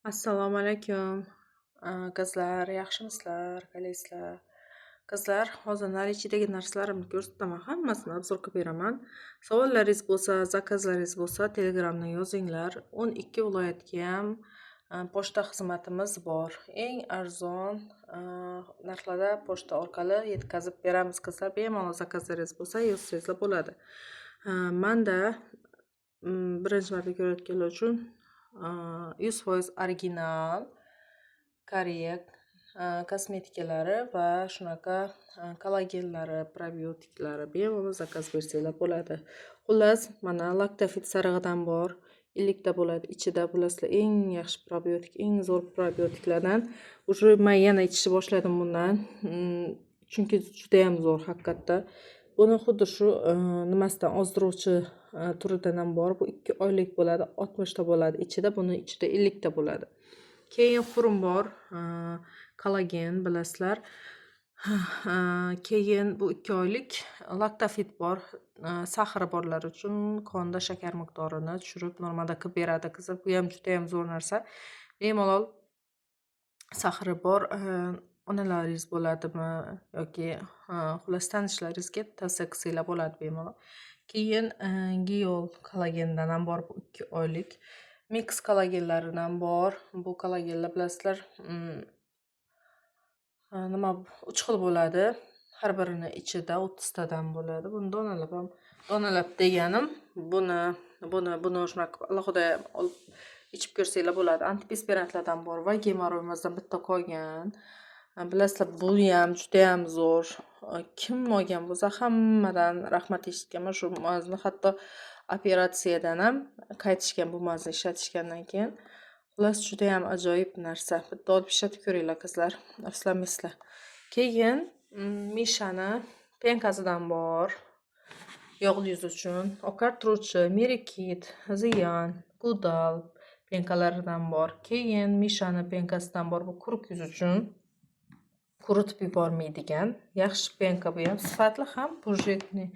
Assalomu alaykum. Qizlar, yaxshimisizlar, qalaysizlar? Qizlar, hozir наличие dagi narsalarimni ko'rsataman, hammasini обзор qilib beraman. Savollaringiz bo'lsa, zakazlaringiz bo'lsa, Telegramdan yozinglar. 12 viloyatga ham pochta xizmatimiz bor. Eng arzon narxlarda pochta orqali yetkazib beramiz, qizlar. Bemalol zakazlaringiz bo'lsa, yozsangizlar bo'ladi. Manda birinchi marta ko'rayotganlar uchun 100% original Koreya kosmetikalari va shunaqa kollagenlari, probiotiklari, bemalol zakaz bersanglar bo'ladi. Xullas, mana Lactofit sarig'idan bor, 50 ta bo'ladi ichida. Bilasizlar, eng yaxshi probiotik, eng zo'r probiotiklardan. Уже man yana ichishni boshladim bundan, chunki judayam zo'r haqiqatda. Buni xuddi shu nimasidan, ozdiruvchi turidan ham bor. Bu 2 oylik bo'ladi, 60 ta bo'ladi ichida, buni ichida 50 ta bo'ladi. Keyin xurum bor, kollagen, bilasizlar. Keyin bu 2 oylik Lactofit bor, сахар i borlar uchun qonda shakar miqdorini tushirib, normada qilib beradi, qizlar. Bu ham judayam zo'r narsa. Bemalol сахар i bor onalaringiz bo'ladimi yoki, xullas, tanishlaringizga tavsiya qilsanglar bo'ladi bemalol. Keyin Giol kollagendan ham bor, bu 2 oylik. Mix kollagenlaridan bor. Bu kollagenlar, bilasizlar, nima, uch xil bo'ladi. Har birini ichida 30 tadan bo'ladi. Buni donalab ham, donalab deganim, buni, buni, buni shunaqa qilib alohida olib ichib ko'rsanglar bo'ladi. Antiperspirantlardan bor va gemorroyimizdan bitta qolgan. Bilasizlar, bu ham judayam zo'r. Kim olgan bo'lsa, hammadan rahmat eshitganman shu mazni. Hatto operatsiyadan ham qaytishgan bu mazni ishlatishgandan keyin. Xullas, judayam ajoyib narsa. Bitta olib ishlatib ko'ringlar, qizlar, afsuslanmaysizlar. Keyin Mishani пенка sidan bor. Yog'li yuz uchun. Oqartiruvchi Merikit, Ziyan, Gudal пенка laridan bor. Keyin Mishani пенка sidan bor. Bu quruq yuz uchun. Quritib yubormaydigan yaxshi пенка bu ham, sifatli ham, бюджетный.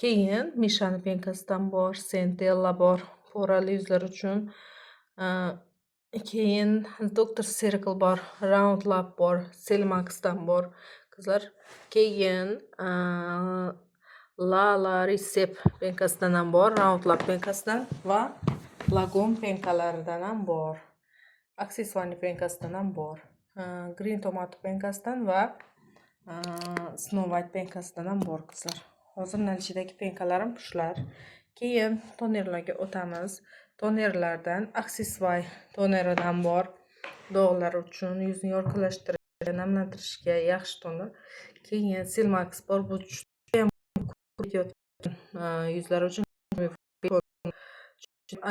Keyin Mishani пенка sidan bor, Centella bor, пора li yuzlar uchun. Keyin Dr. Circle bor, Round Lab bor, Cellmaxdan bor, qizlar. Keyin Lala Recept пенка sidan ham bor, Round Lab пенка sidan va Lagom пенка laridan ham bor. Aksessuarni пенка sidan ham bor. Green Tomato пенка sidan va Snow White пенка sidan ham bor, qizlar. Hozir наличие dagi пенка larim shular. Keyin tonerlarga o'tamiz. Tonerlardan Axis Y toneridan bor. Dog'lar uchun, yuzni yorqinlashtirishga, namlantirishga yaxshi toner. Keyin Cellmax bor. Bu judayam yuzlar uchun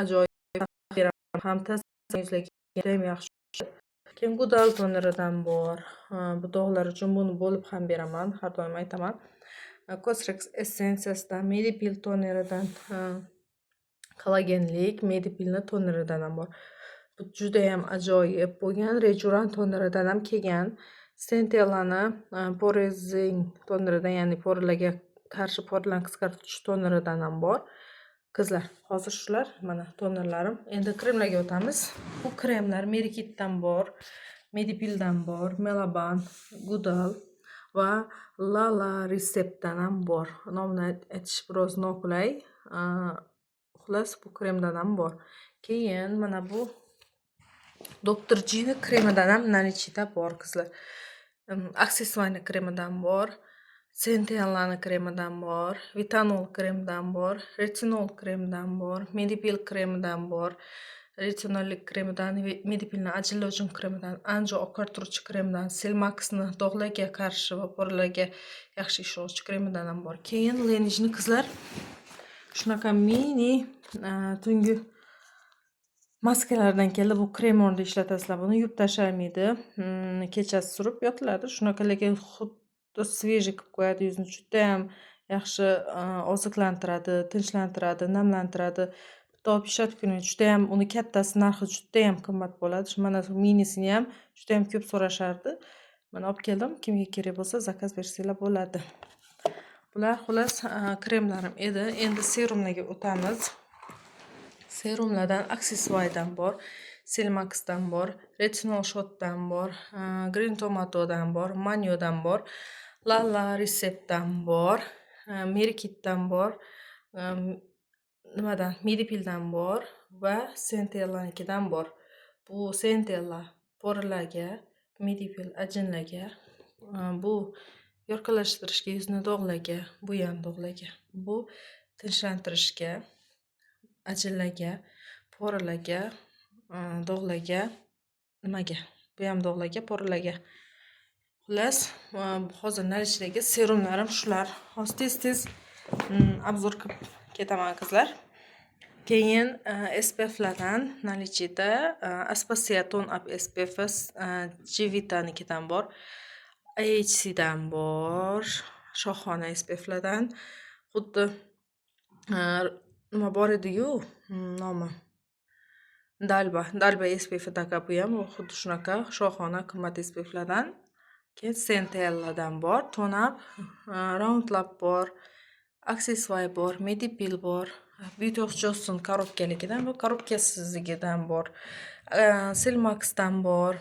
ajoyib ham, yuzlarga judayam yaxshi. Keyin Goodal toneridan bor. Bu dog'lar uchun, buni bo'lib ham beraman, har doim aytaman. Cosrx essensiyasidan, Medipil toneridan, kollagenlik Medipilni toneridan ham bor. Bu judayam ajoyib bo'lgan Rejuran toneridan ham kelgan. Centellani Porezing toneridan, ya'ni пора larga qarshi, пора larni qisqartiruvchi toneridan ham bor. Qizlar, hozir shular mana tonerlarim. Endi kremlarga o'tamiz. Bu kremlar Merikitdan bor, Medipildan bor, Melaban, Goodal va Lala Receptdan ham bor. Nomini aytish biroz noqulay. Xullas, bu kremdan ham bor. Keyin mana bu Doktor Jini kremidan ham наличие da bor, qizlar. Aksessuarni kremidan bor, Centellani kremidan bor, Vitanol kremidan bor, retinol kremidan bor, Medipil kremidan bor, retinollik kremidan, Medipilni ajinlar uchun kremidan, Anjo oqartiruvchi kremidan, Cellmaxni dog'larga qarshi va пора larga yaxshi ishlovchi kremidan ham bor. Keyin Laneigeni, qizlar, shunaqa mini tungi maskalardan keldi. Bu krem o'rnida ishlatasizlar buni, yuvib tashlanmaydi. Kechasi surib yotiladi. Shunaqa, lekin xuddi свежий qilib qo'yadi yuzni. Judayam yaxshi oziqlantiradi, tinchlantiradi, namlantiradi. Bitta olib ishlatib ko'ring. Judayam uni kattasi narxi judayam qimmat bo'ladi. Shu mana shu minisini ham judayam ko'p so'rashardi. Mana olib keldim. Kimga kerak bo'lsa, zakaz bersanglar bo'ladi. Bular, xullas, kremlarim edi. Endi serumlarga o'tamiz. Serumlardan Axis Ydan bor. Cellmaxdan bor, Retinol Shotdan bor, Green Tomatodan bor, Manyodan bor, Lala Receptdan bor, Merikitdan bor, nimadan, Medipildan bor va Centellanikidan bor. Bu Centella poralarga, Medipil ajinlarga, bu yorqinlashtirishga, yuzni dog'larga, bu ham dog'larga, bu tinchlantirishga, ajinlarga, poralarga, dog'larga, nimaga, bu ham dog'larga, poralarga. Xullas, hozir наличие dagi serumlarim shular. Hozir tez-tez обзор qilib ketaman, qizlar. Keyin SPFlardan наличие da Aspasia Tone Up SPF Civitanikidan bor, AHCdan bor, shohona SPFlardan. Xuddi nima bor edi-yu, nomi Dalba, Dalba SPFdaka bu ham xuddi shunaqa shohona qimmat SPFlardan. Keyin Centelladan bor, Tone Up, Round Lab bor, Axis Y bor, Medipil bor, Beauty of Joseon korobkaligidan va korobkasizligidan bor. Cellmaxdan bor,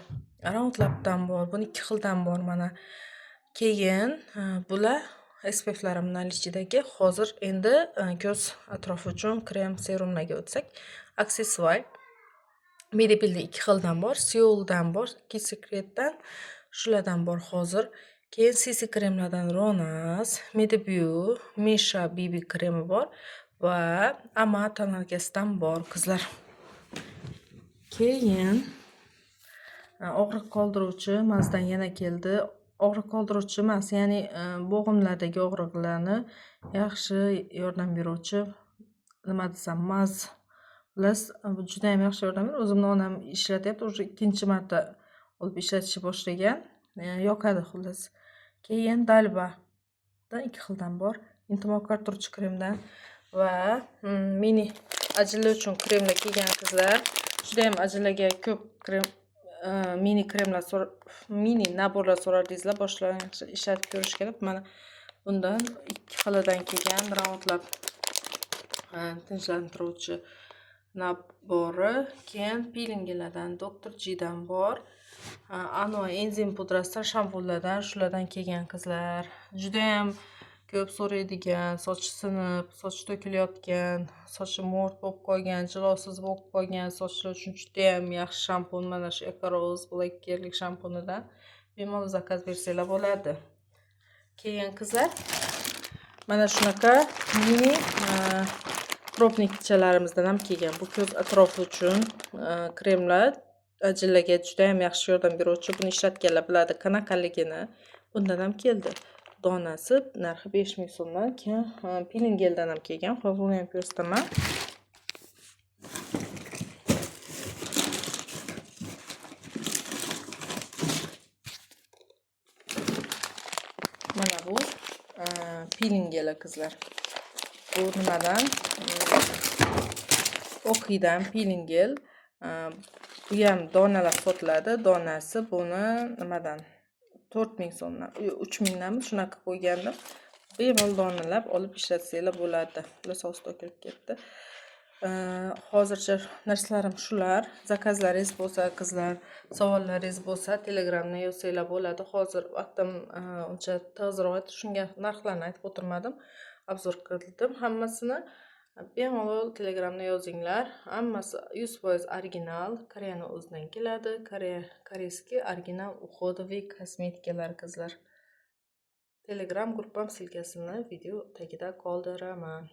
Round Labdan bor, buni ikki xildan bor mana. Keyin bular SPFlarim наличие dagi. Hozir endi ko'z atrofi uchun krem serumlarga o'tsak, Axis Y Medipilda ikki xildan bor, Seuldan bor, Secretdan, shulardan bor hozir. Keyin CC kremlardan Ronas, Medibeau, Misha BB kremi bor va Ama тоналка sidan bor, qizlar. Keyin og'riq qoldiruvchi mazdan yana keldi. Og'riq qoldiruvchi emas, ya'ni bo'g'imlardagi og'riqlarni yaxshi yordam beruvchi, nima desam, maz. Xullas, bu judayam yaxshi yordam beradi. O'zimni onam ishlatyapti, уже ikkinchi marta olib ishlatishni boshlagan. Yoqadi xullas. Keyin Dalbadan ikki xildan bor. Intimo oqartiruvchi kremdan va mini ajinlar uchun kremlar kelgan, qizlar. Judayam ajinlarga ko'p krem, mini kremlar, mini набор lar so'rardingizlar. Boshlang'ich ishlatib ko'rishga deb mana bundan ikki xilidan kelgan Round Lab tinchlantiruvchi набор i. Keyin pilinglardan Dr. Gdan bor. Ano enzim pudrasidan, shampunlardan shulardan kelgan, qizlar. Judayam ko'p so'raydigan, sochi sinib, sochi to'kilayotgan, sochi mo'rt bo'lib qolgan, jilosiz bo'lib qolgan sochlar uchun judayam yaxshi shampun mana shu Eco Rose Black Girl shampunidan bemalol zakaz bersanglar bo'ladi. Keyin, qizlar, mana shunaqa mini пробник chalarimizdan ham kelgan. Bu ko'z atrofi uchun kremlar, ajinlarga judayam yaxshi yordam beruvchi. Buni ishlatganlar biladi qanaqaligini. Bundan ham keldi. Donasi narxi 5000 so'mdan. Keyin piling geldan ham kelgan. Hozir uni ham ko'rsataman. Mana bu piling geli, qizlar. Bu nimadan? Oqidan piling gel. Bu ham donalab sotiladi. Donasi buni nimadan? 4000 so'mdan, 3000danmi shunaqa qo'ygandim. Bemalol donalab olib ishlatsanglar bo'ladi. Bular sosi to'kilib ketdi. Hozircha narsalarim shular. Zakazlaringiz bo'lsa, qizlar, savollaringiz bo'lsa, Telegramdan yozsanglar bo'ladi. Hozir vaqtim uncha tig'izroq edi, shunga narxlarni aytib o'tirmadim. Обзор qildim hammasini. Bemalol Telegramda yozinglar. Hammasi 100% original, Koreyani o'zidan keladi. Koreya, корейский original уходовый kosmetikalar, qizlar. Telegram gruppam ссылка sini video tagida qoldiraman.